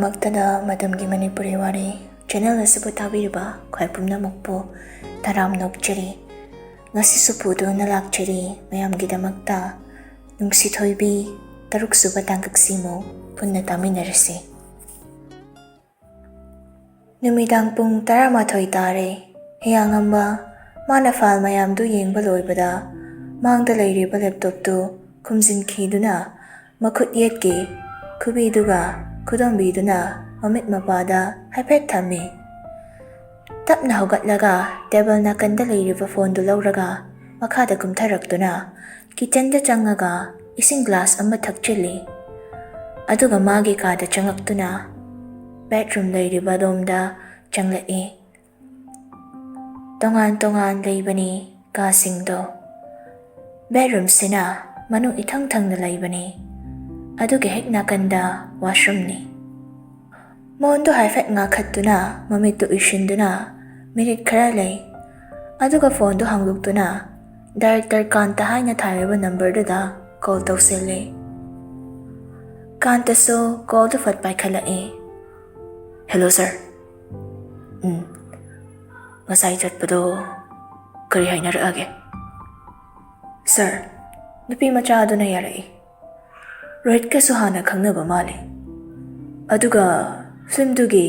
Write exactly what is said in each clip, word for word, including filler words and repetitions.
ꯃꯛꯇꯗ ꯃꯇꯝꯒꯤ ꯃꯅꯤꯄꯨꯔꯤ ꯋꯥꯔꯤ ꯆꯦꯅꯦꯜ ꯑꯁꯤꯕꯨ ꯇꯥꯕꯤꯔꯤꯕ ꯈ꯭ꯋꯥꯏ ꯄꯨꯝꯅꯃꯛꯄꯨ ꯇꯔꯥꯝꯅ ꯑꯣꯛꯆꯔꯤ꯫ ꯉꯁꯤꯁꯨ ꯄꯨꯗꯨꯅ ꯂꯥꯛꯆꯔꯤ ꯃꯌꯥꯝꯒꯤꯗꯃꯛꯇ ꯅꯨꯡꯁꯤꯊꯣꯏꯕꯤ ꯇꯔꯨꯛꯁꯨꯕ ꯇꯥꯡꯀꯛꯁꯤꯃꯨꯛ ꯄꯨꯟꯅ ꯇꯥꯃꯤꯟꯅꯔꯁꯤ꯫ ꯅꯨꯃꯤꯗꯥꯡ ꯄꯨꯡ ꯇꯔꯥꯃꯥꯊꯣꯏ ꯇꯥꯔꯦ꯫ ꯍꯤꯌꯥꯡꯉꯝꯕ ꯃꯥꯅ ꯐꯥꯏꯜ ꯃꯌꯥꯝꯗꯨ ꯌꯦꯡꯕ ꯂꯣꯏꯕꯗ ꯃꯥꯡꯗ ꯂꯩꯔꯤꯕ ꯂꯦꯞꯇꯣꯞꯇꯨ ꯈꯨꯝꯖꯤꯟꯈꯤꯗꯨꯅ ꯃꯈꯨꯠ ꯌꯦꯠꯀꯤ ꯈꯨꯕꯤꯗꯨꯒ ꯈꯨꯗꯣꯝꯕꯤꯗꯨꯅ ꯃꯃꯤꯠ ꯃꯄꯥꯗ ꯍꯥꯏꯐꯦꯠ ꯊꯝꯃꯤ꯫ ꯇꯞꯅ ꯍꯧꯒꯠꯂꯒ ꯇꯦꯕꯜ ꯅꯥꯀꯟꯗ ꯂꯩꯔꯤꯕ ꯐꯣꯟꯗꯨ ꯂꯧꯔꯒ ꯃꯈꯥꯗ ꯀꯨꯝꯊꯔꯛꯇꯨꯅ ꯀꯤꯆꯟꯗ ꯆꯪꯉꯒ ꯏꯁꯤꯡ ꯒ꯭ꯂꯥꯁ ꯑꯃ ꯊꯛꯆꯤꯜꯂꯤ꯫ ꯑꯗꯨꯒ ꯃꯥꯒꯤ ꯀꯥꯗ ꯆꯪꯉꯛꯇꯨꯅ ꯕꯦꯠꯔꯨꯝ ꯂꯩꯔꯤꯕ ꯑꯗꯣꯝꯗ ꯆꯪꯂꯛꯏ꯫ ꯇꯣꯉꯥꯟ ꯇꯣꯉꯥꯟ ꯂꯩꯕꯅꯤ ꯀꯥꯁꯤꯡꯗꯣ꯫ ꯕꯦꯠꯔꯨꯝꯁꯤꯅ ꯃꯅꯨꯡ ꯏꯊꯪ ꯊꯪꯅ ꯂꯩꯕꯅꯤ꯫ ꯑꯗꯨꯒꯤ ꯍꯦꯛ ꯅꯥꯀꯟꯗ ꯋꯥꯁꯔꯨꯝꯅꯤ꯫ ꯃꯣꯟꯗꯨ ꯍꯥꯏꯐꯦꯠ ꯉꯥꯈꯠꯇꯨꯅ ꯃꯃꯤꯠꯇꯨ ꯎꯏꯁꯤꯟꯗꯨꯅ ꯃꯤꯅꯤꯠ ꯈꯔ ꯂꯩ꯫ ꯑꯗꯨꯒ ꯐꯣꯟꯗꯨ ꯍꯥꯡꯗꯣꯛꯇꯨꯅ ꯗꯥꯏꯔꯦꯛꯇꯔ ꯀꯥꯟꯇ ꯍꯥꯏꯅ ꯊꯥꯔꯤꯕ ꯅꯝꯕꯔꯗꯨꯗ ꯀꯣꯜ ꯇꯧꯁꯤꯜꯂꯤ꯫ ꯀꯥꯟꯇꯁꯨ ꯀꯣꯜꯗꯨ ꯐꯠ ꯄꯥꯏꯈꯠꯂꯛꯏ꯫ "ꯍꯦꯜꯂꯣ ꯁꯥꯔ꯫ ꯎꯝ, ꯉꯁꯥꯏ ꯆꯠꯄꯗꯣ ꯀꯔꯤ ꯍꯥꯏꯅꯔꯛꯑꯒꯦ?" "ꯁꯥꯔ, ꯅꯨꯄꯤ ꯃꯆꯥꯗꯨꯅ ꯌꯥꯔꯛꯏ꯫ ꯔꯣꯍꯤꯠꯀꯁꯨ ꯍꯥꯟꯅ ꯈꯪꯅꯕ ꯃꯥꯜꯂꯤ꯫ ꯑꯗꯨꯒ ꯐꯤꯜꯝꯗꯨꯒꯤ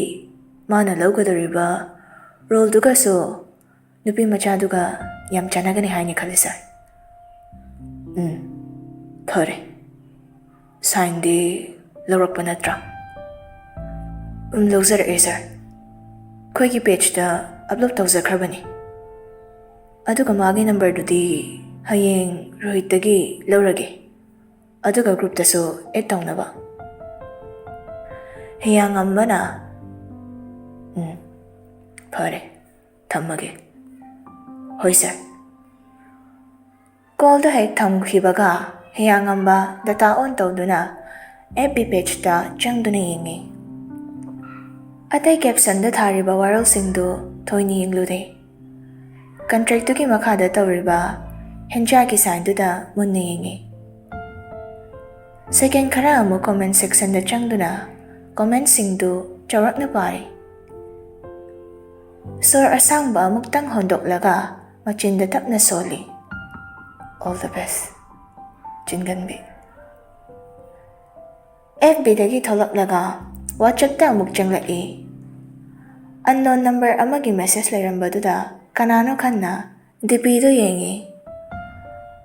ꯃꯥꯅ ꯂꯧꯒꯗꯧꯔꯤꯕ ꯔꯣꯜꯗꯨꯒꯁꯨ ꯅꯨꯄꯤ ꯃꯆꯥꯗꯨꯒ ꯌꯥꯝ ꯆꯥꯟꯅꯒꯅꯤ ꯍꯥꯏꯅ ꯈꯜꯂꯤ, ꯁꯥꯔ꯫" "ꯎꯝ, ꯐꯔꯦ꯫ ꯁꯥꯏꯟꯗꯤ ꯂꯧꯔꯛꯄ ꯅꯠꯇ꯭ꯔꯥ?" "ꯎꯝ, ꯂꯧꯖꯔꯛꯑꯦ, ꯁꯥꯔ꯫ ꯑꯩꯈꯣꯏꯒꯤ ꯄꯦꯖꯇ ꯑꯞꯂꯣꯗ ꯇꯧꯖꯈ꯭ꯔꯕꯅꯤ꯫ ꯑꯗꯨꯒ ꯃꯥꯒꯤ ꯅꯝꯕꯔꯗꯨꯗꯤ ꯍꯌꯦꯡ ꯔꯣꯍꯤꯠꯇꯒꯤ ꯂꯧꯔꯒꯦ꯫ ꯑꯗꯨꯒ ꯒ꯭ꯔꯨꯞꯇꯁꯨ ꯑꯦꯗ ꯇꯧꯅꯕ꯫" ꯍꯤꯌꯥꯡꯉꯝꯕꯅ, "ꯎꯝ, ꯐꯔꯦ, ꯊꯝꯃꯒꯦ꯫" "ꯍꯣꯏ, ꯁꯥꯔ꯫" ꯀꯣꯜꯗꯨ ꯍꯦꯛ ꯊꯝꯈꯤꯕꯒ ꯍꯤꯌꯥꯡꯉꯝꯕ ꯗꯇꯥ ꯑꯣꯟ ꯇꯧꯗꯨꯅ ꯑꯦꯐ ꯕꯤ ꯄꯦꯖꯇ ꯆꯪꯗꯨꯅ ꯌꯦꯡꯉꯤ꯫ ꯑꯇꯩ ꯀꯦꯞꯁꯟꯗ ꯊꯥꯔꯤꯕ ꯋꯥꯔꯣꯜꯁꯤꯡꯗꯨ ꯊꯣꯏꯅ ꯌꯦꯡꯂꯨꯗꯦ꯫ ꯀꯟꯇ꯭ꯔꯦꯛꯇꯨꯒꯤ ꯃꯈꯥꯗ ꯇꯧꯔꯤꯕ ꯍꯦꯟꯖꯥꯒꯤ ꯁꯥꯏꯟꯗꯨꯗ ꯃꯨꯟꯅ ꯌꯦꯡꯉꯤ꯫ ꯁꯦꯀꯦꯟ ꯈꯔ ꯑꯃꯨꯛ ꯀꯣꯃꯦꯟ ꯁꯦꯛꯁꯟꯗ ꯆꯪꯗꯨꯅ ꯀꯣꯃꯦꯟꯠꯁꯤꯡꯗꯨ ꯆꯥꯎꯔꯥꯛꯅ ꯄꯥꯔꯤ꯫ ꯁꯣꯔ ꯑꯁꯥꯡꯕ ꯑꯃꯨꯛꯇꯪ ꯍꯣꯟꯗꯣꯛꯂꯒ ꯃꯆꯤꯟꯗ ꯇꯞꯅ ꯁꯣꯜꯂꯤ꯫ "All the best, ꯆꯤꯟꯒꯟꯕꯤ"꯫ ꯑꯦꯐ ꯕꯤꯗꯒꯤ ꯊꯣꯛꯂꯛꯂꯒ WhatsAppꯇ ꯑꯃꯨꯛ ꯆꯪꯂꯛꯏ꯫ Unknown number ꯑꯃꯒꯤ message ꯂꯩꯔꯝꯕꯗꯨꯗ ꯀꯅꯥꯅꯣ ꯈꯟꯅ ꯗꯤꯄꯤꯗꯨ ꯌꯦꯡꯉꯤ꯫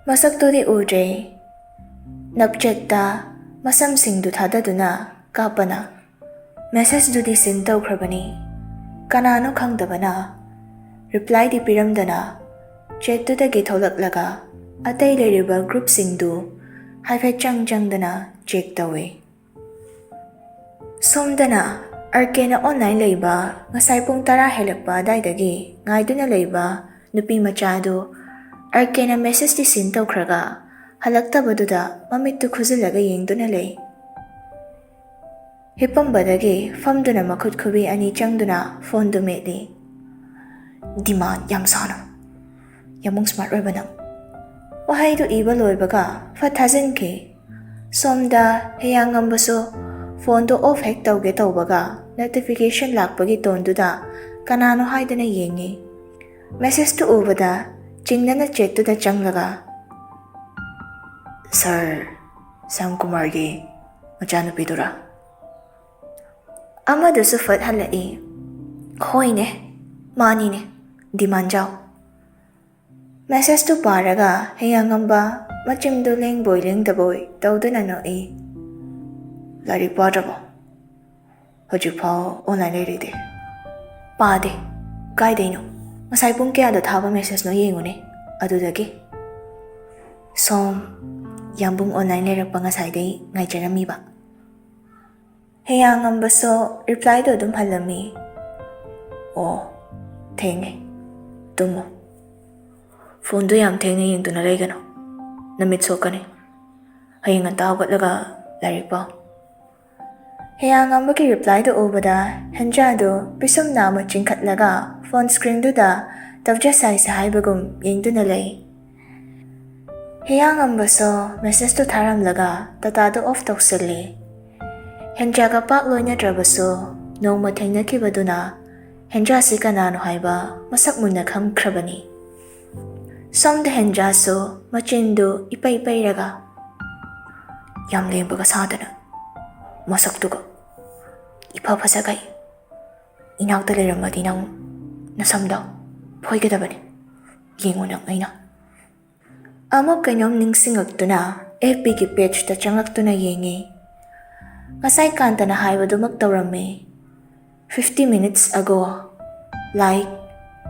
ꯃꯁꯛꯇꯨꯗꯤ ꯎꯗ꯭ꯔꯦ꯫ ꯅꯞꯆꯦꯠꯇ ꯃꯁꯝꯁꯤꯡꯗꯨ ꯊꯥꯗꯗꯨꯅ ꯀꯥꯞꯄꯅ ꯃꯦꯁꯦꯖꯗꯨꯗꯤ ꯁꯤꯟ ꯇꯧꯈ꯭ꯔꯕꯅꯤ꯫ ꯀꯅꯥꯅꯣ ꯈꯪꯗꯕꯅ ꯔꯤꯄ꯭ꯂꯥꯏꯗꯤ ꯄꯤꯔꯝꯗꯅ ꯆꯦꯠꯇꯨꯗꯒꯤ ꯊꯣꯛꯂꯛꯂꯒ ꯑꯇꯩ ꯂꯩꯔꯤꯕ ꯒ꯭ꯔꯨꯞꯁꯤꯡꯗꯨ ꯍꯥꯏꯐꯦꯠ ꯆꯪ ꯆꯪꯗꯅ ꯆꯦꯛ ꯇꯧꯏ꯫ ꯁꯣꯝꯗꯅ ꯑꯥꯔ ꯀꯦꯅ ꯑꯣꯟꯂꯥꯏꯟ ꯂꯩꯕ ꯉꯁꯥꯏ ꯄꯨꯡ ꯇꯔꯥ ꯍꯦꯜꯂꯛꯄ ꯑꯗꯥꯏꯗꯒꯤ ꯉꯥꯏꯗꯨꯅ ꯂꯩꯕ ꯅꯨꯄꯤ ꯃꯆꯥꯗꯨ ꯑꯥꯔ ꯀꯦꯅ ꯃꯦꯁꯦꯖꯇꯤ ꯁꯤꯟ ꯇꯧꯈ꯭ꯔꯒ ꯍꯜꯂꯛꯇꯕꯗꯨꯗ ꯃꯃꯤꯠꯇꯨ ꯈꯨꯖꯤꯜꯂꯒ ꯌꯦꯡꯗꯨꯅ ꯂꯩ꯫ ꯍꯤꯞꯄꯝꯕꯗꯒꯤ ꯐꯝꯗꯨꯅ ꯃꯈꯨꯠ ꯈꯨꯕꯤ ꯑꯅꯤ ꯆꯪꯗꯨꯅ ꯐꯣꯟꯗꯨ ꯃꯦꯠꯂꯤ꯫ "ꯗꯤꯃꯥꯟ ꯌꯥꯝ ꯁꯥꯅꯨ꯫ ꯌꯥꯝꯕꯨꯡ ꯁ꯭ꯃꯥꯔꯠ ꯑꯣꯏꯕ ꯅꯪ"꯫ ꯋꯥꯍꯩꯗꯨ ꯏꯕ ꯂꯣꯏꯕꯒ ꯐꯠ ꯊꯥꯖꯤꯟꯈꯤ꯫ ꯁꯣꯝꯗ ꯍꯤꯌꯥꯡꯉꯝꯕꯁꯨ ꯐꯣꯟꯗꯨ ꯑꯣꯐ ꯍꯦꯛ ꯇꯧꯒꯦ ꯇꯧꯕꯒ ꯅꯣꯇꯤꯐꯤꯀꯦꯁꯟ ꯂꯥꯛꯄꯒꯤ ꯇꯣꯟꯗꯨꯗ ꯀꯅꯥꯅꯣ ꯍꯥꯏꯗꯅ ꯌꯦꯡꯉꯤ꯫ ꯃꯦꯁꯦꯖꯇꯨ ꯎꯕꯗ ꯆꯤꯡꯅꯅ ꯆꯦꯠꯇꯨꯗ ꯆꯪꯂꯒ, "ꯁꯥꯔ ꯁ꯭ꯌꯥꯝꯀꯨꯃꯥꯔꯒꯤ ꯃꯆꯥꯅꯨꯄꯤꯗꯨꯔꯥ?" ꯑꯃꯗꯨꯁꯨ ꯐꯠ ꯍꯜꯂꯛꯏ꯫ "ꯍꯣꯏꯅꯦ, ꯃꯥꯅꯤꯅꯦ, ꯗꯤꯃꯥꯟ ꯖꯥꯎ"꯫ ꯃꯦꯁꯦꯖꯇꯨ ꯄꯥꯔꯒ ꯍꯤꯌꯥꯡꯉꯝꯕ ꯃꯆꯤꯟꯗꯨ ꯂꯦꯡꯕꯣꯏ ꯂꯦꯡꯗꯕꯣꯏ ꯇꯧꯗꯨꯅ ꯅꯣꯛꯏ꯫ "ꯂꯥꯏꯔꯤꯛ ꯄꯥꯗ꯭ꯔꯕꯣ? ꯍꯧꯖꯤꯛꯐꯥꯎ ꯑꯣꯟꯂꯥꯏꯟ ꯂꯩꯔꯤꯗꯤ?" "ꯄꯥꯗꯦ꯫ ꯀꯥꯏꯗꯩꯅꯣ? ꯉꯁꯥꯏ ꯄꯨꯡ ꯀꯌꯥꯗ ꯊꯥꯕ ꯃꯦꯁꯦꯖꯅꯣ ꯌꯦꯡꯉꯨꯅꯦ, ꯑꯗꯨꯗꯒꯤ"꯫ ꯁꯣꯝ, ꯌꯥꯝꯕꯨꯡ ꯑꯣꯟꯂꯥꯏꯟ ꯂꯩꯔꯛꯄ ꯉꯁꯥꯏꯗꯩ ꯉꯥꯏꯖꯔꯝꯃꯤꯕ꯫ ꯍꯤꯌꯥꯡꯉꯝꯕꯁꯨ ꯔꯤꯄ꯭ꯂꯥꯏꯗꯣ ꯑꯗꯨꯝ ꯍꯜꯂꯝꯃꯤ꯫ "ꯑꯣ, ꯊꯦꯡꯉꯦ꯫ ꯇꯨꯝꯃꯣ꯫ ꯐꯣꯟꯗꯣ ꯌꯥꯝ ꯊꯦꯡꯅ ꯌꯦꯡꯗꯨꯅ ꯂꯩꯒꯅꯨ꯫ ꯅꯃꯤꯠ ꯁꯣꯛꯀꯅꯤ꯫ ꯍꯌꯦꯡ ꯉꯟꯇꯥ ꯍꯧꯒꯠꯂꯒ ꯂꯥꯏꯔꯤꯛ ꯄꯥꯎ"꯫ ꯍꯤꯌꯥꯡꯉꯝꯕꯒꯤ ꯔꯤꯄ꯭ꯂꯥꯏꯗꯨ ꯎꯕꯗ ꯍꯦꯟꯖꯥꯗꯨ ꯄꯤꯁꯨꯝꯅ ꯑꯃ ꯆꯤꯡꯈꯠꯂꯒ ꯐꯣꯟ ꯁ꯭ꯀ꯭ꯔꯤꯟꯗꯨꯗ ꯇꯧꯖꯁꯥꯏꯁꯦ ꯍꯥꯏꯕꯒꯨꯝ ꯌꯦꯡꯗꯨꯅ ꯂꯩ꯫ ꯍꯤꯌꯥꯡꯉꯝꯕꯁꯨ ꯃꯦꯁꯦꯖꯇꯨ ꯊꯥꯔꯝꯂꯒ ꯗꯇꯥꯗꯨ ꯑꯣꯐ ꯇꯧꯁꯤꯜꯂꯤ꯫ ꯍꯦꯟꯖꯥꯒ ꯄꯥꯛ ꯂꯣꯏꯅꯗ꯭ꯔꯕꯁꯨ, ꯅꯣꯡꯃ ꯊꯦꯡꯅꯈꯤꯕꯗꯨꯅ ꯍꯦꯟꯖꯥꯁꯤ ꯀꯅꯥꯅꯣ ꯍꯥꯏꯕ ꯃꯁꯛ ꯃꯨꯟꯅ ꯈꯪꯈ꯭ꯔꯕꯅꯤ꯫ ꯁꯣꯝꯗ ꯍꯦꯟꯖꯥꯁꯨ ꯃꯆꯤꯟꯗꯨ ꯏꯄꯩ ꯄꯩꯔꯒ, "ꯌꯥꯝ ꯂꯦꯝꯕꯒ ꯁꯥꯗꯅ, ꯃꯁꯛꯇꯨꯒ ꯏꯐ ꯐꯖꯈꯩ꯫ ꯏꯅꯥꯛꯇ ꯂꯩꯔꯝꯃꯗꯤ ꯅꯪ ꯅꯁꯝꯗꯣ ꯐꯣꯏꯒꯗꯕꯅꯤ꯫ ꯌꯦꯡꯉꯨ ꯅꯪ ꯑꯩꯅ"꯫ ꯑꯃꯨꯛ ꯀꯩꯅꯣꯝ ꯅꯤꯡꯁꯤꯡꯉꯛꯇꯨꯅ ꯑꯦꯐ ꯕꯤꯒꯤ ꯄꯦꯖꯇ ꯆꯪꯂꯛꯇꯨꯅ ꯌꯦꯡꯉꯤ꯫ ꯉꯁꯥꯏ ꯀꯥꯟꯇꯅ ꯍꯥꯏꯕꯗꯨꯃꯛ ꯇꯧꯔꯝꯃꯤ꯫ Fifty minutes ago, like,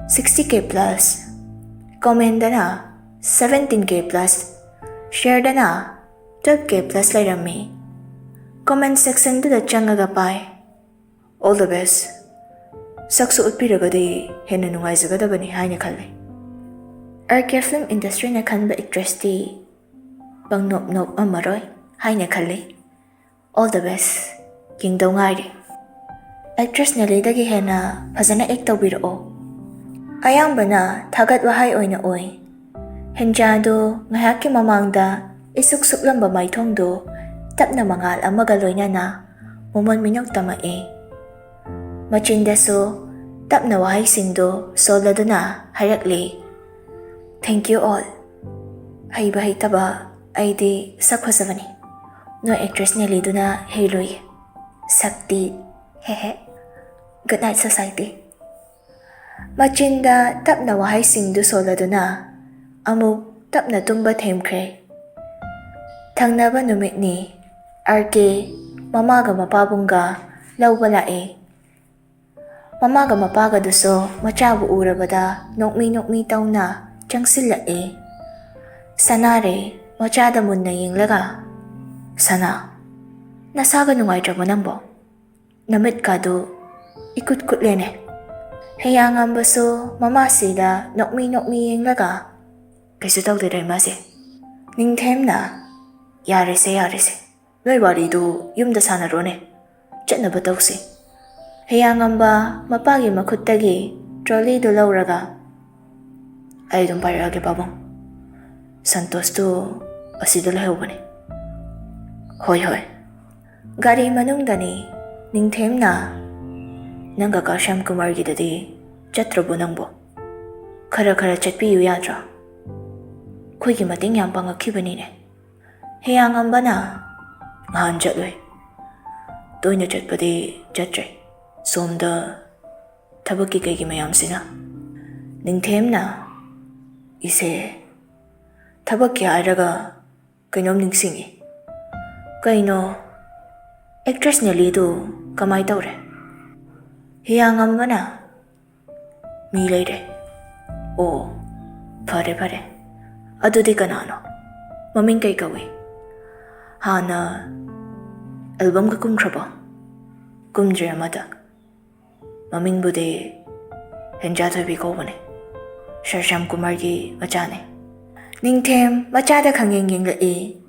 sixty K plus, commentꯗꯅ seventeen K plus, shareꯗꯅ twelve K plus ꯂꯩꯔꯝꯃꯤ꯫ Comment sectionꯗꯨꯗ ꯆꯪꯉꯒ ꯄꯥꯏ꯫ "All the best꯫ ꯁꯛꯁꯨ ꯎꯠꯄꯤꯔꯒꯗꯤ ꯍꯦꯟꯅ ꯅꯨꯡꯉꯥꯏꯖꯒꯗꯕꯅꯤ" ꯍꯥꯏꯅ ꯈꯜꯂꯤ꯫ ꯑꯥꯔ ꯀꯦ film industryꯅ ꯈꯟꯕ actressꯇꯤ ꯄꯪꯅꯣꯞ ꯅꯣꯞ ꯑꯃꯔꯣꯏ ꯍꯥꯏꯅ ꯈꯜꯂꯤ꯫ "All the best꯫ ꯌꯦꯡꯗꯧ ꯉꯥꯏꯔꯦ꯫ Actress ꯅꯦꯂꯤꯗꯒꯤ ꯍꯦꯟꯅ ꯐꯖꯅ act ꯇꯧꯕꯤꯔꯛꯑꯣ"꯫ ꯑꯌꯥꯝꯕꯅ ꯊꯥꯒꯠ ꯋꯥꯍꯩ ꯑꯣꯏꯅ ꯑꯣꯏ꯫ ꯍꯦꯟꯖꯥꯗꯨ ꯉꯥꯏꯍꯥꯛꯀꯤ ꯃꯃꯥꯡꯗ ꯏꯁꯨꯛ ꯁꯨꯛꯂꯝꯕ ꯃꯥꯏꯊꯣꯡꯗꯨ ꯇꯞꯅ ꯃꯉꯥꯜ ꯑꯃꯒ ꯂꯣꯏꯅꯅ ꯃꯃꯣꯟ ꯃꯤꯅꯣꯛ ꯇꯝꯃꯛꯏ꯫ ꯃꯆꯤꯟꯗꯁꯨ ꯇꯞꯅ ꯋꯥꯍꯩꯁꯤꯡꯗꯨ ꯁꯣꯜꯂꯗꯨꯅ ꯍꯥꯏꯔꯛꯂꯤ, "Thank you all꯫ ꯍꯩꯕ ꯍꯩꯇꯕ ꯑꯩꯗꯤ ꯁꯛ ꯐꯖꯕꯅꯤ꯫ ꯅꯣꯏ actress ꯅꯦꯂꯤꯗꯨꯅ ꯍꯩꯔꯣꯏꯌꯦ꯫ ꯁꯛꯇꯤ, ꯍꯦ ꯍꯦ꯫ Good night, society"꯫ ꯃꯆꯤꯟꯗ ꯇꯞꯅ ꯋꯥꯍꯩꯁꯤꯡꯗꯨ ꯁꯣꯜꯂꯗꯨꯅ ꯑꯃꯨꯛ ꯇꯞꯅ ꯇꯨꯝꯕ ꯊꯦꯝꯈ꯭ꯔꯦ꯫ ꯊꯪꯅꯕ ꯅꯨꯃꯤꯠꯅꯤ꯫ ꯑꯥꯔ ꯀꯦ ꯃꯃꯥꯒ ꯃꯄꯥꯕꯨꯡꯒ ꯂꯧꯕ ꯂꯥꯛꯏ꯫ ꯃꯃꯥꯒ ꯃꯄꯥꯒꯗꯨꯁꯨ ꯃꯆꯥꯕꯨ ꯎꯔꯕꯗ ꯅꯣꯛꯃꯤ ꯅꯣꯛꯃꯤ ꯇꯧꯅ ꯆꯪꯁꯤꯜꯂꯛꯏ꯫ ꯁꯅꯥꯔꯩ ꯃꯆꯥꯗ ꯃꯨꯟꯅ ꯌꯦꯡꯂꯒ, "ꯁꯅꯥ, ꯅꯁꯥꯒ ꯅꯨꯡꯉꯥꯏꯇ꯭ꯔꯕꯣ ꯅꯪꯕꯣ? ꯅꯃꯤꯠꯀꯥꯗꯨ ꯏꯀꯨꯠ ꯀꯨꯠꯂꯦꯅꯦ"꯫ ꯍꯦꯌꯥꯉꯝꯕꯁꯨ ꯃꯃꯥꯁꯤꯗ ꯅꯣꯛꯃꯤ ꯅꯣꯛꯃꯤ ꯌꯦꯡꯂꯒ, "ꯀꯩꯁꯨ ꯇꯧꯗꯦꯗ ꯏꯃꯥꯁꯦ"꯫ ꯅꯤꯡꯊꯦꯝꯅ, "ꯌꯥꯔꯦꯁꯦ, ꯌꯥꯔꯦꯁꯦ꯫ ꯅꯣꯏ ꯋꯥꯔꯤꯗꯨ ꯌꯨꯝꯗ ꯁꯥꯟꯅꯔꯣꯅꯦ꯫ ꯆꯠꯅꯕ ꯇꯧꯁꯤ"꯫ ꯍꯦꯌꯥꯉꯝꯕ ꯃꯄꯥꯒꯤ ꯃꯈꯨꯠꯇꯒꯤ trolleyꯗꯨ ꯂꯧꯔꯒ, "ꯑꯩ ꯑꯗꯨꯝ ꯄꯥꯏꯔꯛꯑꯒꯦ ꯄꯥꯕꯨꯡ꯫ ꯁꯟꯇꯣꯁꯇꯨ ꯑꯁꯤꯗ ꯂꯩꯍꯧꯕꯅꯤ"꯫ "ꯍꯣꯏ, ꯍꯣꯏ"꯫ ꯒꯥꯔꯤ ꯃꯅꯨꯡꯗꯅꯤ ꯅꯤꯡꯊꯦꯝꯅ, "ꯅꯪꯒ ꯀꯥ ꯁ꯭ꯌꯥꯝ ꯀꯨꯃꯥꯔꯒꯤꯗꯗꯤ ꯆꯠꯇ꯭ꯔꯕꯣ ꯅꯪꯕꯣ? ꯈꯔ ꯈꯔ ꯆꯠꯄꯤꯌꯨ ꯌꯥꯗ꯭ꯔꯣ? ꯑꯩꯈꯣꯏꯒꯤ ꯃꯇꯦꯡ ꯌꯥꯝ ꯄꯥꯡꯉꯛꯈꯤꯕꯅꯤꯅꯦ꯫" ꯍꯤꯌꯥꯉꯝꯕꯅ, "ꯅꯍꯥꯟ ꯆꯠꯂꯨꯏ꯫ ꯇꯣꯏꯅ ꯆꯠꯄꯗꯤ ꯆꯠꯇ꯭ꯔꯦ꯫ ꯁꯣꯝꯗ ꯊꯕꯛꯀꯤ ꯀꯩꯒꯤ ꯃꯌꯥꯝꯁꯤꯅ꯫" ꯅꯤꯡꯊꯦꯝꯅ, "ꯏꯁꯦ, ꯊꯕꯛꯀꯤ ꯍꯥꯏꯔꯒ ꯀꯩꯅꯣꯝ ꯅꯤꯡꯁꯤꯡꯉꯤ꯫ ꯀꯩꯅꯣ, ꯑꯦꯛꯇ꯭ꯔꯦꯁ ꯅꯦꯂꯤꯗꯨ ꯀꯃꯥꯏ ꯇꯧꯔꯦ?" ꯍꯤꯌꯥꯉꯝꯕꯅ, "ꯃꯤ ꯂꯩꯔꯦ꯫" "ꯑꯣ, ꯐꯔꯦ ꯐꯔꯦ꯫ ꯑꯗꯨꯗꯤ ꯀꯅꯥꯅꯣ? ꯃꯃꯤꯡ ꯀꯩ ꯀꯧꯏ? ꯍꯥꯟꯅ ꯑꯦꯜꯕꯝꯒ ꯀꯨꯝꯈ꯭ꯔꯕꯣ?" "ꯀꯨꯝꯗ꯭ꯔꯤ ꯑꯃꯇ꯫ ꯃꯃꯤꯡꯕꯨꯗꯤ ꯍꯦꯟꯖꯥꯊꯣꯏꯕꯤ ꯀꯧꯕꯅꯦ꯫ ꯁꯔ ꯁ꯭ꯌꯥꯝ ꯀꯨꯃꯥꯔꯒꯤ ꯃꯆꯥꯅꯦ꯫" ꯅꯤꯡꯊꯦꯝ ꯃꯆꯥꯗ ꯈꯪꯌꯦꯡ ꯌꯦꯡꯂꯛꯏ꯫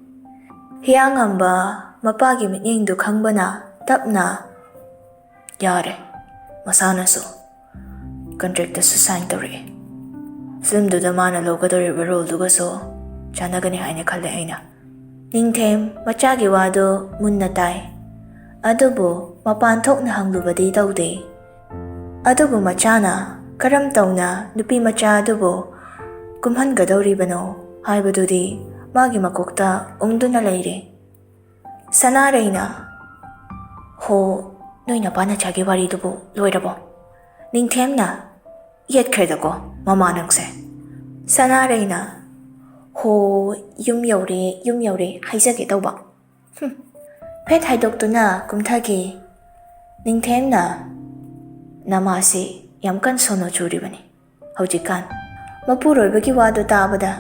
ꯍꯤꯌꯥꯉꯝꯕ ꯃꯄꯥꯒꯤ ꯃꯤꯠꯌꯦꯡꯗꯨ ꯈꯪꯕꯅ ꯇꯞꯅ, "ꯌꯥꯔꯦ, ꯃꯁꯥꯅꯁꯨ ꯀꯟꯇ꯭ꯔꯦꯛꯇꯁꯨ ꯁꯥꯏꯟ ꯇꯧꯔꯛꯑꯦ꯫ ꯐꯤꯂꯝꯗꯨꯗ ꯃꯥꯅ ꯂꯧꯒꯗꯧꯔꯤꯕ ꯔꯣꯜꯗꯨꯒꯁꯨ ꯆꯥꯟꯅꯒꯅꯤ ꯍꯥꯏꯅ ꯈꯜꯂꯦ ꯑꯩꯅ꯫" ꯅꯤꯡꯊꯦꯝ ꯃꯆꯥꯒꯤ ꯋꯥꯗꯨ ꯃꯨꯟꯅ ꯇꯥꯏ꯫ ꯑꯗꯨꯕꯨ ꯃꯄꯥꯟ ꯊꯣꯛꯅ ꯍꯪꯂꯨꯕꯗꯤ ꯇꯧꯗꯦ꯫ ꯑꯗꯨꯕꯨ ꯃꯆꯥꯅ ꯀꯔꯝ ꯇꯧꯅ ꯅꯨꯄꯤ ꯃꯆꯥ ꯑꯗꯨꯕꯨ ꯀꯨꯝꯍꯟꯒꯗꯧꯔꯤꯕꯅꯣ ꯍꯥꯏꯕꯗꯨꯗꯤ ꯃꯥꯒꯤ ꯃꯀꯣꯛꯇ ꯎꯪꯗꯨꯅ ꯂꯩꯔꯦ꯫ ꯁꯅꯥꯔꯩꯅ, "ꯍꯣ, ꯅꯣꯏ ꯅꯄꯥ ꯅꯆꯥꯒꯤ ꯋꯥꯔꯤꯗꯨꯕꯨ ꯂꯣꯏꯔꯕꯣ?" ꯅꯤꯡꯊꯦꯝꯅ, "ꯌꯦꯠꯈ꯭ꯔꯦꯗꯀꯣ ꯃꯃꯥ ꯅꯪꯁꯦ꯫" ꯁꯅꯥꯔꯩꯅ, "ꯍꯣ, ꯌꯨꯝ ꯌꯧꯔꯦ, ꯌꯨꯝ ꯌꯧꯔꯦ ꯍꯥꯏꯖꯒꯦ ꯇꯧꯕ꯫" ꯍꯨꯝ꯫ ꯐꯦꯠ ꯍꯥꯏꯗꯣꯛꯇꯨꯅ ꯀꯨꯝꯊꯈꯤ꯫ ꯅꯤꯡꯊꯦꯝꯅ, "ꯅꯃꯥꯁꯤ ꯌꯥꯝ ꯀꯟ ꯁꯣꯅꯣ ꯆꯨꯔꯤꯕꯅꯤ ꯍꯧꯖꯤꯛꯀꯥꯟ꯫ ꯃꯄꯨꯔꯣꯏꯕꯒꯤ ꯋꯥꯗꯨ ꯇꯥꯕꯗ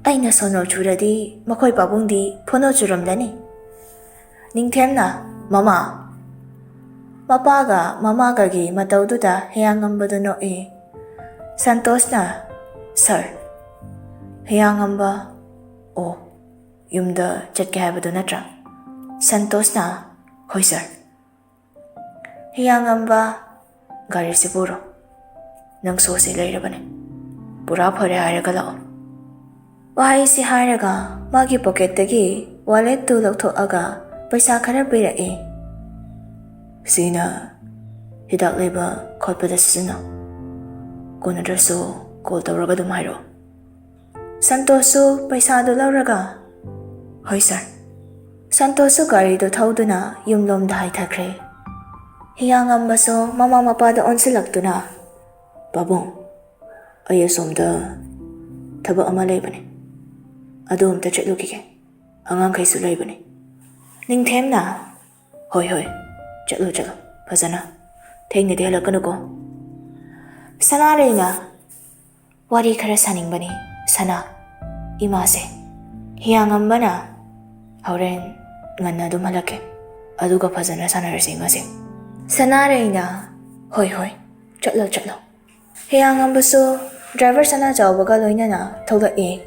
ꯑꯩꯅ ꯁꯣꯅꯣ ꯆꯨꯔꯗꯤ ꯃꯈꯣꯏ ꯄꯥꯕꯨꯡꯗꯤ ꯐꯣꯅꯣ ꯆꯨꯔꯝꯂꯅꯤ꯫" ꯅꯤꯡꯊꯦꯝꯅ, "ꯃꯃꯥ꯫" ꯃꯄꯥꯒ ꯃꯃꯥꯒꯒꯤ ꯃꯇꯧꯗꯨꯗ ꯍꯤꯌꯥꯉꯝꯕꯗꯨ ꯅꯣꯛꯏ꯫ ꯁꯟꯇꯣꯁꯅ, "ꯁꯔ꯫" ꯍꯤꯌꯥꯉꯝꯕ, "ꯑꯣ, ꯌꯨꯝꯗ ꯆꯠꯀꯦ ꯍꯥꯏꯕꯗꯨ ꯅꯠꯇ꯭ꯔꯥ?" ꯁꯟꯇꯣꯁꯅ, "ꯍꯣꯏ ꯁꯔ꯫" ꯍꯤꯌꯥꯉꯝꯕ, "ꯒꯥꯔꯤꯁꯤ ꯄꯨꯔꯣ꯫ ꯅꯪ ꯁꯣꯁꯤ ꯂꯩꯔꯕꯅꯦ꯫ ꯄꯨꯔꯥ ꯐꯔꯦ ꯍꯥꯏꯔꯒ ꯂꯥꯛꯑꯣ꯫" ꯋꯥꯍꯩꯁꯤ ꯍꯥꯏꯔꯒ ꯃꯥꯒꯤ ꯄꯣꯀꯦꯠꯇꯒꯤ ꯋꯥꯂꯦꯠꯇꯨ ꯂꯧꯊꯣꯛꯑꯒ ꯄꯩꯁꯥ ꯈꯔ ꯄꯤꯔꯛꯑꯦ꯫ "ꯁꯤꯅ ꯍꯤꯗꯥꯛ ꯂꯩꯕ ꯈꯣꯠꯄꯗ ꯁꯤꯖꯤꯟꯅꯧ꯫ ꯀꯣꯟꯅꯗ꯭ꯔꯁꯨ ꯀꯣꯜ ꯇꯧꯔꯒ ꯑꯗꯨꯝ ꯍꯥꯏꯔꯛꯑꯣ꯫" ꯁꯟꯇꯣꯁꯁꯨ ꯄꯩꯁꯥꯗꯨ ꯂꯧꯔꯒ, "ꯍꯣꯏ ꯁꯥꯔ꯫" ꯁꯟꯇꯣꯁꯁꯨ ꯒꯥꯔꯤꯗꯨ ꯊꯧꯗꯨꯅ ꯌꯨꯝꯂꯣꯝꯗ ꯍꯥꯏꯊꯈ꯭ꯔꯦ꯫ ꯍꯤꯌꯥꯉꯝꯕꯁꯨ ꯃꯃꯥ ꯃꯄꯥꯗ ꯑꯣꯟꯁꯤꯜꯂꯛꯇꯨꯅ, "ꯄꯥꯕꯨꯡ, ꯑꯩ ꯑꯁꯣꯝꯗ ꯊꯕꯛ ꯑꯃ ꯂꯩꯕꯅꯦ, ꯑꯗꯨ ꯑꯝꯇ ꯆꯠꯂꯨꯈꯤꯒꯦ꯫ ꯑꯉꯥꯡꯈꯩꯁꯨ ꯂꯩꯕꯅꯦ꯫" ꯅꯤꯡꯊꯦꯝꯅ, "ꯍꯣꯏ, ꯍꯣꯏ, ꯆꯠꯂꯣ, ꯆꯠꯂꯣ, ꯐꯖꯅ꯫ ꯊꯦꯡꯅꯗꯤ ꯍꯜꯂꯛꯀꯅꯨꯀꯣ꯫" ꯁꯅꯥꯔꯩꯅ, "ꯋꯥꯔꯤ ꯈꯔ ꯁꯥꯅꯤꯡꯕꯅꯤ, ꯁꯅꯥ, ꯏꯃꯥꯁꯦ꯫" ꯍꯤꯌꯥꯉꯝꯕꯅ, "ꯍꯣꯔꯦꯟ ꯉꯟꯅ ꯑꯗꯨꯝ ꯍꯜꯂꯛꯀꯦ, ꯑꯗꯨꯒ ꯐꯖꯅ ꯁꯥꯟꯅꯔꯁꯤ ꯏꯃꯥꯁꯦ꯫" ꯁꯅꯥꯔꯩꯅ, "ꯍꯣꯏ, ꯍꯣꯏ, ꯆꯠꯂꯣ, ꯆꯠꯂꯣ꯫" ꯍꯤꯌꯥꯉꯝꯕꯁꯨ ꯗ꯭ꯔꯥꯏꯚꯔ ꯁꯅꯥ ꯆꯥꯎꯕꯒ ꯂꯣꯏꯅꯅ ꯊꯣꯛꯂꯛꯏ꯫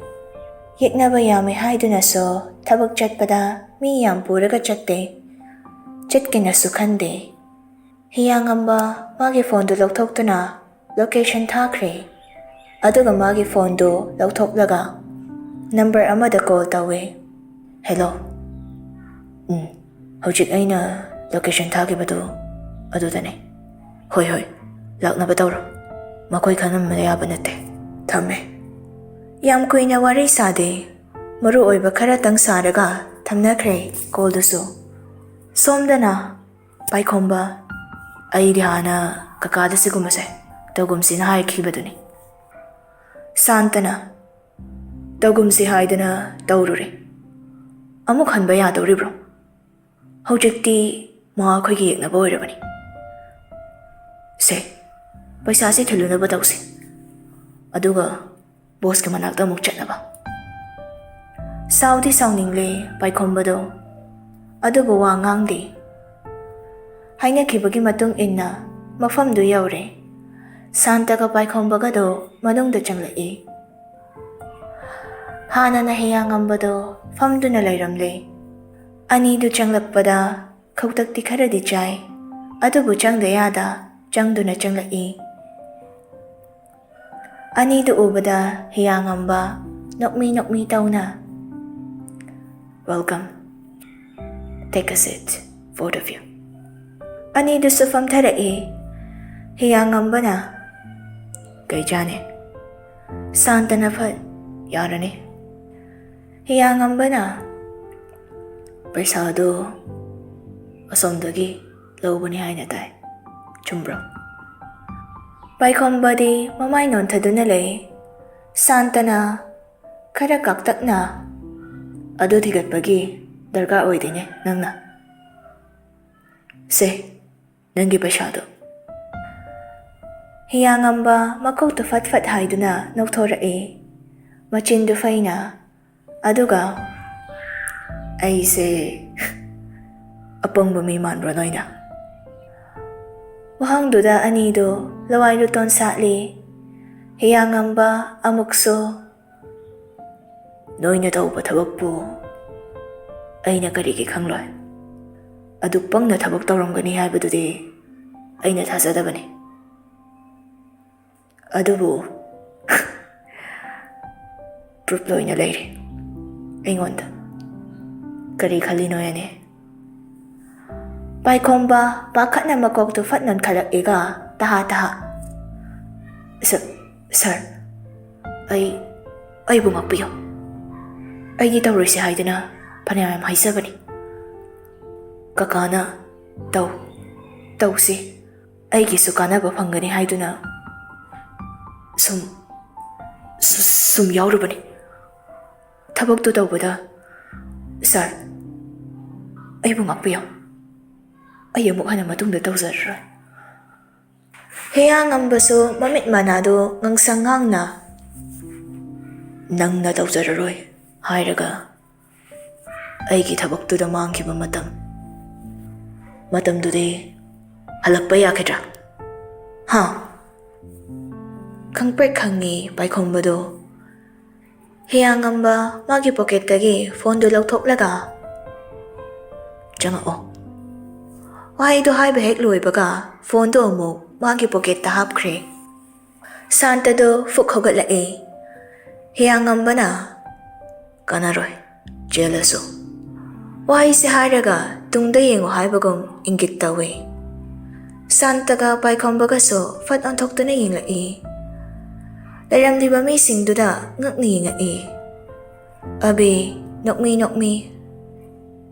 ꯌꯦꯛꯅꯕ ꯌꯥꯝꯃꯤ ꯍꯥꯏꯗꯨꯅꯁꯨ ꯊꯕꯛ ꯆꯠꯄꯗ ꯃꯤ ꯌꯥꯝ ꯄꯨꯔꯒ ꯆꯠꯇꯦ, ꯆꯠꯀꯦꯅꯁꯨ ꯈꯟꯗꯦ꯫ ꯍꯤꯌꯥꯉꯝꯕ ꯃꯥꯒꯤ ꯐꯣꯟꯗꯨ ꯂꯧꯊꯣꯛꯇꯨꯅ ꯂꯣꯀꯦꯁꯟ ꯊꯥꯈ꯭ꯔꯦ꯫ ꯑꯗꯨꯒ ꯃꯥꯒꯤ ꯐꯣꯟꯗꯨ ꯂꯧꯊꯣꯛꯂꯒ ꯅꯝꯕꯔ ꯑꯃꯗ ꯀꯣꯜ ꯇꯧꯋꯦ꯫ "ꯍꯦꯜꯂꯣ꯫ ꯎꯝ, ꯍꯧꯖꯤꯛ ꯑꯩꯅ ꯂꯣꯀꯦꯁꯟ ꯊꯥꯈꯤꯕꯗꯨ ꯑꯗꯨꯗꯅꯦ꯫ ꯍꯣꯏ, ꯍꯣꯏ, ꯂꯥꯛꯅꯕ ꯇꯧꯔꯣ꯫ ꯃꯈꯣꯏ ꯈꯪꯍꯟꯕ ꯌꯥꯕ ꯅꯠꯇꯦ꯫ ꯊꯝꯃꯦ꯫" ꯌꯥꯝ ꯀꯨꯏꯅ ꯋꯥꯔꯤ ꯁꯥꯗꯦ꯫ ꯃꯔꯨ ꯑꯣꯏꯕ ꯈꯔꯇꯪ ꯁꯥꯔꯒ ꯊꯝꯅꯈ꯭ꯔꯦ ꯀꯣꯜꯗꯨꯁꯨ꯫ ꯁꯣꯝꯗꯅ ꯄꯥꯏꯈꯣꯝꯕ, "ꯑꯩꯗꯤ ꯍꯥꯟꯅ ꯀꯀꯥꯗ ꯁꯤꯒꯨꯝꯕꯁꯦ ꯇꯧꯒꯨꯝꯁꯤꯅ ꯍꯥꯏꯈꯤꯕꯗꯨꯅꯤ꯫" ꯁꯥꯟꯇꯅ, "ꯇꯧꯒꯨꯝꯁꯤ ꯍꯥꯏꯗꯅ ꯇꯧꯔꯨꯔꯦ꯫ ꯑꯃꯨꯛ ꯍꯟꯕ ꯌꯥꯗꯧꯔꯤꯕ꯭ꯔꯣ? ꯍꯧꯖꯤꯛꯇꯤ ꯃꯥ ꯑꯩꯈꯣꯏꯒꯤ ꯌꯦꯛꯅꯕ ꯑꯣꯏꯔꯕꯅꯤ꯫ ꯁꯦ, ꯄꯩꯁꯥꯁꯦ ꯊꯤꯜꯂꯨꯅꯕ ꯇꯧꯁꯤ꯫ ꯑꯗꯨꯒ ꯕꯣꯁꯀꯤ ꯃꯅꯥꯛꯇ ꯑꯃꯨꯛ ꯆꯠꯅꯕ꯫" ꯁꯥꯎꯗꯤ ꯁꯥꯎꯅꯤꯡꯂꯦ ꯄꯥꯏꯈꯣꯝꯕꯗꯣ, ꯑꯗꯨꯕꯨ ꯋꯥ ꯉꯥꯡꯗꯦ꯫ ꯍꯥꯏꯅꯈꯤꯕꯒꯤ ꯃꯇꯨꯡ ꯏꯟꯅ ꯃꯐꯝꯗꯨ ꯌꯧꯔꯦ꯫ ꯁꯥꯟꯇꯒ ꯄꯥꯏꯈꯣꯝꯕꯒꯗꯣ ꯃꯅꯨꯡꯗ ꯆꯪꯂꯛꯏ꯫ ꯍꯥꯟꯅꯅ ꯍꯤꯌꯥꯉꯝꯕꯗꯣ ꯐꯝꯗꯨꯅ ꯂꯩꯔꯝꯂꯦ꯫ ꯑꯅꯤꯗꯨ ꯆꯪꯂꯛꯄꯗ ꯈꯧꯇꯛꯇꯤ ꯈꯔꯗꯤ ꯆꯥꯏ, ꯑꯗꯨꯕꯨ ꯆꯪꯗ ꯌꯥꯗ ꯆꯪꯗꯨꯅ ꯆꯪꯂꯛꯏ꯫ ꯑꯅꯤꯗꯨ ꯎꯕꯗ ꯍꯤꯌꯥꯉꯝꯕ ꯅꯣꯛꯃꯤ ꯅꯣꯛꯃꯤ ꯇꯧꯅ, "Welcome꯫ Take a seat, both of you. ꯑꯅꯤꯗꯨꯁꯨ ꯐꯝꯊꯔꯛꯏ꯫ ꯍꯤꯌꯥꯉꯝꯕꯅ, "ꯀꯩ ꯆꯥꯅꯤ?" ꯁꯥꯟꯇꯅ ꯐꯠ, "ꯌꯥꯔꯅꯤ꯫" ꯍꯤꯌꯥꯉꯝꯕꯅ, "ꯄꯩꯁꯥꯗꯣ ꯑꯁꯣꯝꯗꯒꯤ ꯂꯧꯕꯅꯤ ꯍꯥꯏꯅ ꯇꯥꯏ, ꯆꯨꯝꯕ꯭ꯔꯣ?" ꯄꯥꯏꯈꯣꯝꯕꯗꯤ ꯃꯃꯥꯏ ꯅꯣꯟꯊꯗꯨꯅ ꯂꯩ꯫ ꯁꯥꯟꯇꯅ ꯈꯔ ꯀꯥꯛꯇꯛꯅ, "ꯑꯗꯨ ꯊꯤꯒꯠꯄꯒꯤ ꯗꯔꯀꯥꯔ ꯑꯣꯏꯗꯦꯅꯦ ꯅꯪꯅ꯫ ꯁꯦ, ꯅꯪꯒꯤ ꯄꯩꯁꯥꯗꯣ꯫" ꯍꯤꯌꯥꯉꯝꯕ ꯃꯀꯣꯛꯇꯨ ꯐꯠ ꯐꯠ ꯍꯥꯏꯗꯨꯅ ꯅꯣꯛꯊꯣꯔꯛꯏ, ꯃꯆꯤꯟꯗꯨ ꯐꯩꯅ꯫ ꯑꯗꯨꯒ, "ꯑꯩꯁꯦ ꯑꯄꯪꯕ ꯃꯤ ꯃꯥꯟꯕ꯭ꯔꯣ ꯅꯣꯏꯅ?" ꯋꯥꯍꯪꯗꯨꯗ ꯑꯅꯤꯗꯨ ꯂꯋꯥꯏ ꯂꯨꯇꯣꯟ ꯁꯥꯠꯂꯤ꯫ ꯍꯤꯌꯥꯉꯝꯕ ꯑꯃꯨꯛꯁꯨ, "ꯅꯣꯏꯅ ꯇꯧꯕ ꯊꯕꯛꯄꯨ ꯑꯩꯅ ꯀꯔꯤꯒꯤ ꯈꯪꯂꯣꯏ? ꯑꯗꯨꯛ ꯄꯪꯅ ꯊꯕꯛ ꯇꯧꯔꯝꯒꯅꯤ ꯍꯥꯏꯕꯗꯨꯗꯤ ꯑꯩꯅ ꯊꯥꯖꯗꯕꯅꯤ꯫ ꯑꯗꯨꯕꯨ proof ꯂꯣꯏꯅ ꯂꯩꯔꯦ ꯑꯩꯉꯣꯟꯗ꯫ ꯀꯔꯤ ꯈꯜꯂꯤꯅꯣ ꯌꯦꯡꯉꯦ꯫" ꯄꯥꯏꯈꯣꯝꯕ ꯄꯥꯈꯠꯅ ꯃꯀꯣꯛꯇꯨ ꯐꯠ ꯅꯣꯟꯈꯠꯂꯛꯏꯒ ꯇꯍꯥ ꯇꯍꯥ, "ꯁ-, ꯁꯥꯔ, ꯑꯩ, ꯑꯩꯕꯨ ꯉꯥꯛꯄꯤꯌꯨ꯫ ꯑꯩꯗꯤ ꯇꯧꯔꯣꯏꯁꯦ ꯍꯥꯏꯗꯨꯅ ꯐꯅꯌꯥꯝ ꯍꯥꯏꯖꯕꯅꯤ꯫ ꯀꯀꯥꯅ ꯇꯧ, ꯇꯧꯁꯤ, ꯑꯩꯒꯤꯁꯨ ꯀꯥꯟꯅꯕ ꯐꯪꯒꯅꯤ ꯍꯥꯏꯗꯨꯅ ꯁꯨꯝ, ꯁꯨ-, ꯁꯨꯝ ꯌꯥꯎꯔꯨꯕꯅꯤ ꯊꯕꯛꯇꯨ ꯇꯧꯕꯗ꯫ ꯁꯥꯔ, ꯑꯩꯕꯨ ꯉꯥꯛꯄꯤꯌꯨ꯫ ꯑꯩ ꯑꯃꯨꯛ ꯍꯟꯅ ꯃꯇꯨꯡꯗ ꯇꯧꯖꯔꯔꯣꯏ꯫" ꯍꯤꯌꯥꯉꯝꯕꯁꯨ ꯃꯃꯤꯠ ꯃꯅꯥꯗꯨ ꯉꯥꯡꯁꯪ ꯉꯥꯡꯅ, "ꯅꯪꯅ ꯇꯧꯖꯔꯔꯣꯏ ꯍꯥꯏꯔꯒ ꯑꯩꯒꯤ ꯊꯕꯛꯇꯨꯗ ꯃꯥꯡꯈꯤꯕ ꯃꯇꯝ, ꯃꯇꯝꯗꯨꯗꯤ ꯍꯜꯂꯛꯄ ꯌꯥꯈꯤꯗ꯭ꯔꯥ? ꯍꯥ?" ꯈꯪꯄ꯭ꯔꯦꯛ ꯈꯪꯉꯤ ꯄꯥꯏꯈꯣꯝꯕꯗꯣ꯫ ꯍꯤꯌꯥꯉꯝꯕ ꯃꯥꯒꯤ ꯄꯣꯀꯦꯠꯇꯒꯤ ꯐꯣꯟꯗꯨ ꯂꯧꯊꯣꯛꯂꯒ, "ꯆꯪꯉꯛꯑꯣ꯫" ꯋꯥꯍꯩꯗꯨ ꯍꯥꯏꯕ ꯍꯦꯛ ꯂꯣꯏꯕꯒ ꯐꯣꯟꯗꯨ ꯑꯃꯨꯛ ꯃꯥꯒꯤ ꯄꯣꯀꯦꯠꯇ ꯍꯥꯞꯈ꯭ꯔꯦ꯫ ꯁꯥꯟꯇꯗꯨ ꯐꯨꯛ ꯍꯧꯒꯠꯂꯛꯏ꯫ ꯍꯤꯌꯥꯉꯝꯕꯅ, "ꯀꯥꯟꯅꯔꯣꯏ, ꯆꯦꯜꯂꯁꯨ꯫ ꯋꯥꯍꯩꯁꯦ ꯍꯥꯏꯔꯒ ꯇꯨꯡꯗ ꯌꯦꯡꯉꯨ ꯍꯥꯏꯕꯒꯨꯝ ꯏꯪꯒꯤꯠ ꯇꯧꯏ꯫ ꯁꯥꯟꯇꯒ ꯄꯥꯏꯈꯣꯝꯕꯒꯁꯨ ꯐꯠ ꯑꯣꯟꯊꯣꯛꯇꯨꯅ ꯌꯦꯡꯂꯛꯏ꯫ ꯂꯩꯔꯝꯂꯤꯕ ꯃꯤꯁꯤꯡꯗꯨꯗ ꯉꯛꯅ ꯌꯦꯡꯉꯛꯏ꯫ "ꯑꯕꯤ, ꯅꯣꯛꯃꯤ ꯅꯣꯛꯃꯤ꯫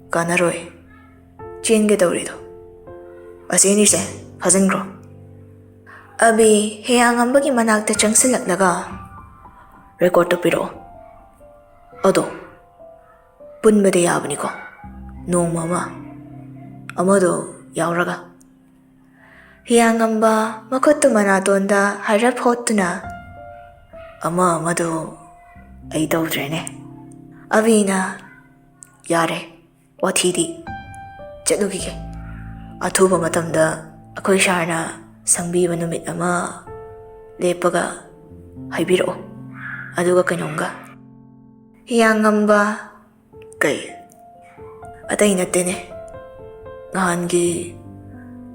ꯀꯥꯟꯅꯔꯣꯏ꯫ ꯆꯦꯟꯒꯦ ꯇꯧꯔꯤꯗꯣ꯫ ꯑꯁꯤꯅꯤꯁꯦ, ꯐꯥꯖꯤꯟꯈ꯭ꯔꯣ꯫" ꯑꯕꯤ ꯍꯤꯌꯥꯡꯉꯝꯕꯒꯤ ꯃꯅꯥꯛꯇ ꯆꯪꯁꯤꯜꯂꯛꯂꯒ, "ꯔꯦꯀꯣꯔꯠꯇꯨ ꯄꯤꯔꯛꯑꯣ꯫ ꯑꯗꯣ ꯄꯨꯟꯕꯗꯤ ꯌꯥꯕꯅꯤꯀꯣ, ꯅꯣꯡꯃ ꯑꯃ ꯑꯃꯗꯣ ꯌꯥꯎꯔꯒ꯫" ꯍꯤꯌꯥꯡꯉꯝꯕ ꯃꯈꯨꯠꯇꯨ ꯃꯅꯥꯇꯣꯟꯗ ꯍꯥꯏꯔꯞ ꯍꯣꯠꯇꯨꯅ, "ꯑꯃ ꯑꯃꯗꯣ ꯑꯩ ꯇꯧꯗ꯭ꯔꯦꯅꯦ꯫" ꯑꯕꯤꯅ, "ꯌꯥꯔꯦ, ꯋꯥꯊꯤꯗꯤ꯫ ꯆꯠꯂꯨꯈꯤꯒꯦ꯫ ꯑꯊꯨꯕ ꯃꯇꯝꯗ ꯑꯩꯈꯣꯏ ꯁꯥꯔꯅ ꯁꯪꯕꯤꯕ ꯅꯨꯃꯤꯠ ꯑꯃ ꯂꯦꯞꯄꯒ ꯍꯥꯏꯕꯤꯔꯛꯑꯣ꯫ ꯑꯗꯨꯒ ꯀꯩꯅꯣꯝꯒ꯫" ꯍꯤꯌꯥꯡꯉꯝꯕ, "ꯀꯩ?" "ꯑꯇꯩ ꯅꯠꯇꯦꯅꯦ, ꯅꯍꯥꯟꯒꯤ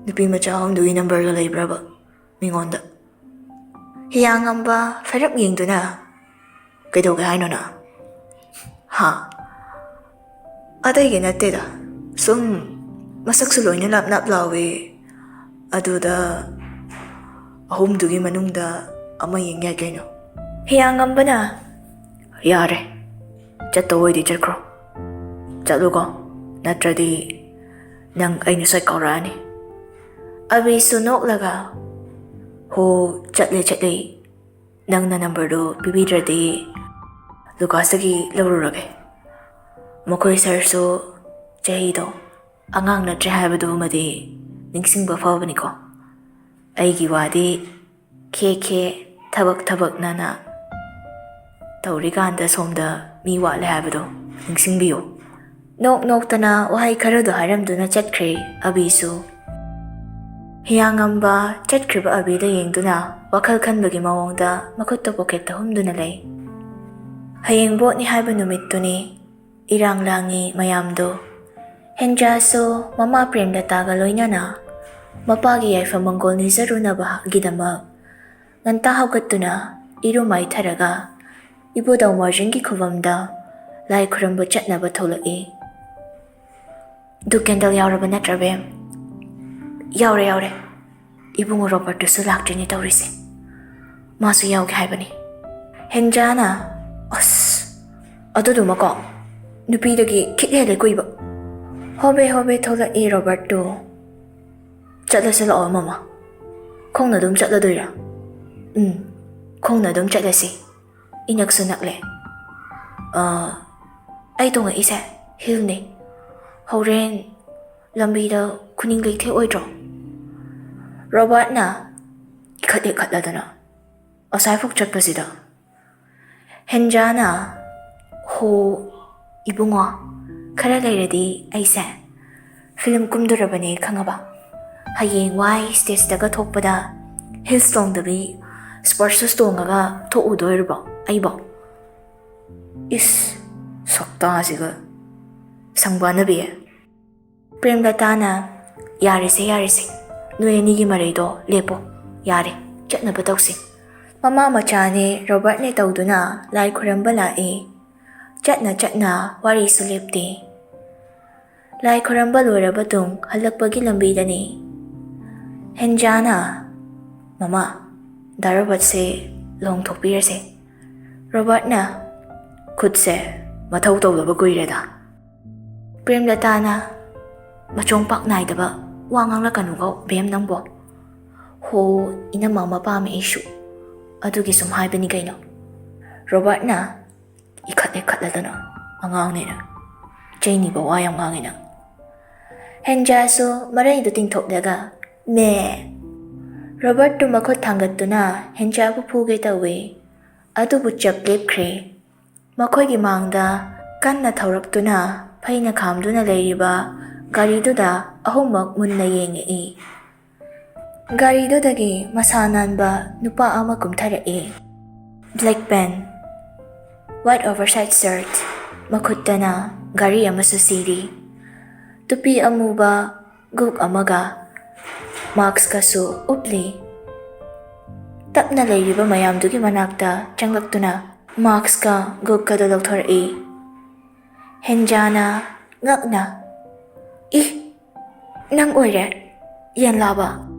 ꯅꯨꯄꯤ ꯃꯆꯥ ꯑꯍꯨꯝꯗꯨꯒꯤ ꯅꯝꯕꯔꯒ ꯂꯩꯕ꯭ꯔꯕ ꯃꯤꯉꯣꯟꯗ?" ꯍꯤꯌꯥꯡꯉꯝꯕ ꯐꯔꯞ ꯌꯦꯡꯗꯨꯅ, "ꯀꯩꯗꯧꯒꯦ ꯍꯥꯏꯅꯣ ꯅꯪ?" "ꯍꯥ?" "ꯑꯇꯩꯒꯤ ꯅꯠꯇꯦꯗ, ꯁꯨꯝ ꯃꯁꯛꯁꯨ ꯂꯣꯏꯅ ꯅꯞ ꯅꯞ ꯂꯥꯎꯋꯤ, ꯑꯗꯨꯗ ꯑꯍꯨꯝꯗꯨꯒꯤ ꯃꯅꯨꯡꯗ ꯑꯃ ꯌꯦꯡ ꯌꯥꯏ ꯀꯩꯅꯣ꯫" ꯍꯤꯌꯥꯡꯉꯝꯕꯅ, "ꯌꯥꯔꯦ, ꯆꯠꯇꯧ ꯑꯣꯏꯗꯤ ꯆꯠꯈ꯭ꯔꯣ꯫ ꯆꯠꯂꯨꯀꯣ, ꯅꯠꯇ꯭ꯔꯗꯤ ꯅꯪ ꯑꯩꯅ ꯁꯣꯏ ꯀꯥꯎꯔꯛꯑꯅꯤ꯫" ꯑꯕꯤꯁꯨ ꯅꯣꯛꯂꯒ, "ꯍꯣ, ꯆꯠꯂꯦ, ꯆꯠꯂꯦ꯫ ꯅꯪꯅ ꯅꯝꯕꯔꯗꯨ ꯄꯤꯕꯤꯗ꯭ꯔꯗꯤ ꯂꯨꯀꯥꯁꯇꯒꯤ ꯂꯧꯔꯨꯔꯒꯦ꯫ ꯃꯈꯣꯏ ꯁꯥꯔꯁꯨ ꯆꯍꯤꯗꯣ ꯑꯉꯥꯡ ꯅꯠꯇ꯭ꯔꯦ ꯍꯥꯏꯕꯗꯨꯃꯗꯤ ꯅꯤꯡꯁꯤꯡꯕ ꯐꯕꯅꯤꯀꯣ꯫ ꯑꯩꯒꯤ ꯋꯥꯗꯤ ꯈꯦ ꯈꯦ, ꯊꯕꯛ ꯊꯕꯛꯅꯅ ꯇꯧꯔꯤꯀꯥꯟꯗ ꯁꯣꯝꯗ ꯃꯤ ꯋꯥꯠꯂꯦ ꯍꯥꯏꯕꯗꯣ ꯅꯤꯡꯁꯤꯡꯕꯤꯌꯨ꯫" ꯅꯣꯛ ꯅꯣꯛꯇꯅ ꯋꯥꯍꯩ ꯈꯔꯗꯣ ꯍꯥꯏꯔꯝꯗꯨꯅ ꯆꯠꯈ꯭ꯔꯦ ꯑꯕꯤꯁꯨ꯫ ꯍꯤꯌꯥꯡꯉꯝꯕ ꯆꯠꯈ꯭ꯔꯤꯕ ꯑꯕꯤꯗ ꯌꯦꯡꯗꯨꯅ ꯋꯥꯈꯜ ꯈꯟꯕꯒꯤ ꯃꯑꯣꯡꯗ ꯃꯈꯨꯠꯇꯣ ꯄꯣꯀꯦꯠꯇ ꯍꯨꯝꯗꯨꯅ ꯂꯩ꯫ ꯍꯌꯦꯡ ꯚꯣꯠꯅꯤ ꯍꯥꯏꯕ ꯅꯨꯃꯤꯠꯇꯨꯅꯤ꯫ ꯏꯔꯥꯡ ꯂꯥꯡꯉꯤ ꯃꯌꯥꯝꯗꯣ꯫ ꯍꯦꯟꯖꯥꯁꯨ ꯃꯃꯥ ꯄ꯭ꯔꯦꯝꯂꯇꯥꯒ ꯂꯣꯏꯅꯅ ꯃꯄꯥꯒꯤ ꯌꯥꯏꯐ ꯃꯪꯒꯣꯜ ꯅꯤꯖꯔꯨꯅꯕꯒꯤꯗꯃꯛ ꯉꯟꯇꯥ ꯍꯧꯒꯠꯇꯨꯅ ꯏꯔꯨ ꯃꯥꯏꯊꯔꯒ ꯏꯕꯨꯙꯧ ꯃꯥꯔꯖꯤꯡꯒꯤ ꯈꯨꯕꯝꯗ ꯂꯥꯏ ꯈꯨꯔꯨꯝꯕ ꯆꯠꯅꯕ ꯊꯣꯛꯂꯛꯏ꯫ ꯑꯗꯨ candle ꯌꯥꯎꯔꯕ ꯅꯠꯇ꯭ꯔ, ꯕꯦꯝ? ꯌꯥꯎꯔꯦ, ꯌꯥꯎꯔꯦ꯫ ꯏꯕꯨꯡꯉꯣ ꯔꯣꯕꯔꯠꯇꯨꯁꯨ ꯂꯥꯛꯇ꯭ꯔꯤꯅꯦ ꯇꯧꯔꯤꯁꯦ꯫ ꯃꯥꯁꯨ ꯌꯥꯎꯒꯦ ꯍꯥꯏꯕꯅꯤ꯫ ꯍꯦꯟꯖꯥꯅ, ꯑꯁ, ꯑꯗꯨꯗꯨꯃꯀꯣ, ꯅꯨꯄꯤꯗꯒꯤ ꯈꯤꯠ ꯍꯦꯜꯂꯦ ꯀꯨꯏꯕ꯫ ꯍꯣꯕꯦ ꯍꯣꯕꯦ ꯊꯣꯛꯂꯛꯏ ꯔꯣꯕꯔꯠꯇꯨ꯫ "ꯆꯠꯂꯁꯤ ꯂꯥꯛꯑꯣ ꯃꯃꯥ꯫ ꯈꯣꯡꯅ ꯑꯗꯨꯝ ꯆꯠꯂꯗꯣꯏꯔꯥ?" "ꯎꯝ, ꯈꯣꯡꯅ ꯑꯗꯨꯝ ꯆꯠꯂꯁꯤ꯫ ꯏꯅꯛꯁꯨ ꯅꯛꯂꯦ꯫ ꯑ, ꯑꯩ ꯇꯣꯡꯉꯛꯏꯁꯦ ꯍꯤꯜꯅꯤ꯫ ꯍꯣꯔꯦꯟ ꯂꯝꯕꯤꯗ ꯈꯨꯅꯤꯡ ꯂꯩꯊꯦꯛꯑꯣꯏꯗ꯭ꯔꯣ?" ꯔꯣꯕꯥꯔꯠꯅ ꯏꯈꯠ ꯏꯈꯠꯂꯗꯅ, "ꯑꯁꯥꯏꯐꯥꯎ ꯆꯠꯄꯁꯤꯗ?" ꯍꯦꯟꯖꯥꯅ, "ꯍꯣ, ꯏꯕꯨꯡꯉꯣ, ꯈꯔ ꯂꯩꯔꯗꯤ ꯑꯩꯁꯦ ꯐꯤꯂꯝ ꯀꯨꯝꯗꯣꯔꯕꯅꯦ ꯈꯪꯉꯕ? ꯍꯌꯦꯡꯋꯥꯏ stageꯇꯒ ꯊꯣꯛꯄꯗ heels ꯇꯣꯡꯗꯕꯤ sports shoes ꯇꯣꯡꯉꯒ ꯊꯣꯛꯎꯗꯣꯏꯔꯕꯣ ꯑꯩꯕꯣ?" ꯏꯁ, ꯁꯛꯇꯥꯁꯤꯒ, ꯁꯪꯕꯥꯅꯕꯤ꯫ ꯄ꯭ꯔꯦꯝꯂꯇꯥꯅ, "ꯌꯥꯔꯦꯁꯦ, ꯌꯥꯔꯦꯁꯦ, ꯅꯣꯏ ꯑꯅꯤꯒꯤ ꯃꯔꯩꯗꯣ ꯂꯦꯞꯄꯣ꯫ ꯌꯥꯔꯦ, ꯆꯠꯅꯕ ꯇꯧꯁꯤ꯫" ꯃꯃꯥ ꯃꯆꯥꯅꯦ ꯔꯣꯕꯥꯔꯠꯅꯦ ꯇꯧꯗꯨꯅ ꯂꯥꯏ ꯈꯨꯔꯝꯕ ꯂꯥꯛꯑꯦ꯫ ꯆꯠꯅ ꯆꯠꯅ ꯋꯥꯔꯤꯁꯨ ꯂꯦꯞꯇꯦ꯫ ꯂꯥꯏ ꯈꯨꯔꯝꯕ ꯂꯣꯏꯔꯕ ꯇꯨꯡ ꯍꯜꯂꯛꯄꯒꯤ ꯂꯝꯕꯤꯗꯅꯤ ꯍꯦꯟꯖꯥꯅ, "ꯃꯃꯥ, ꯗꯥ ꯔꯣꯕꯥꯔꯠꯁꯦ ꯂꯨꯍꯣꯡꯊꯣꯛꯄꯤꯔꯁꯦ꯫" ꯔꯣꯕꯥꯔꯠꯅ, "ꯈꯨꯠꯁꯦ ꯃꯊꯧ ꯇꯧꯗꯕ ꯀꯨꯏꯔꯦꯗ꯫" ꯄ꯭ꯔꯦꯝꯂꯇꯥꯅ, "ꯃꯆꯣꯡ ꯄꯥꯛ ꯅꯥꯏꯗꯕ ꯋꯥ ꯉꯥꯡꯂꯛꯀꯅꯨꯀꯣ ꯕꯦꯝ ꯅꯪꯕꯣ꯫" "ꯍꯣ, ꯏꯅꯝꯃ ꯑꯃ ꯄꯥꯝꯃꯦ ꯑꯩꯁꯨ, ꯑꯗꯨꯒꯤ ꯁꯨꯝ ꯍꯥꯏꯕꯅꯤ ꯀꯩꯅꯣ꯫" ꯔꯣꯕꯥꯔꯠꯅ ꯏꯈꯠ ꯏꯈꯠꯂꯗꯅ, "ꯑꯉꯥꯡꯅꯤꯅ ꯆꯩꯅꯤꯕ ꯋꯥ ꯌꯥꯝ ꯉꯥꯡꯉꯤ ꯅꯪ꯫" ꯍꯦꯟꯖꯥꯁꯨ ꯃꯔꯩꯗꯨ ꯇꯤꯡꯊꯣꯛꯂꯒ, "ꯃꯦ!" ꯔꯣꯕꯥꯔꯠꯇꯨ ꯃꯈꯨꯠ ꯊꯥꯡꯒꯠꯇꯨꯅ ꯍꯦꯟꯖꯥꯕꯨ ꯐꯨꯒꯦ ꯇꯧꯏ꯫ ꯑꯗꯨꯕꯨ ꯆꯞ ꯂꯦꯞꯈ꯭ꯔꯦ꯫ ꯃꯈꯣꯏꯒꯤ ꯃꯥꯡꯗ ꯀꯟꯅ ꯊꯧꯔꯛꯇꯨꯅ ꯐꯩꯅ ꯈꯥꯝꯗꯨꯅ ꯂꯩꯔꯤꯕ ꯒꯥꯔꯤꯗꯨꯗ ꯑꯍꯨꯝꯃꯛ ꯃꯨꯟꯅ ꯌꯦꯡꯉꯛꯏ꯫ ꯒꯥꯔꯤꯗꯨꯗꯒꯤ ꯃꯁꯥ ꯅꯥꯟꯕ ꯅꯨꯄꯥ ꯑꯃ ꯀꯨꯝꯊꯔꯛꯏ꯫ Black pant, white oversize shirt, ꯃꯈꯨꯠꯇꯅ ꯘꯔꯤ ꯑꯃꯁꯨ ꯁꯤꯔꯤ꯫ ꯇꯨꯄꯤ ꯑꯃꯨꯕ ꯒꯨꯛ ꯑꯃꯒ ꯃꯥꯛꯁꯀꯁꯨ ꯎꯞꯂꯤ꯫ ꯇꯞꯅ ꯂꯩꯔꯤꯕ ꯃꯌꯥꯝꯗꯨꯒꯤ ꯃꯅꯥꯛꯇ ꯆꯪꯂꯛꯇꯨꯅ ꯃꯥꯛꯁꯀ ꯒꯨꯛꯀꯗꯨ ꯂꯧꯊꯣꯔꯛꯏ꯫ ꯍꯦꯟꯖꯥꯅ ꯉꯛꯅ, ꯏ, ꯅꯪ ꯑꯣꯏꯔꯦ? ꯌꯦꯟ ꯂꯥꯕ?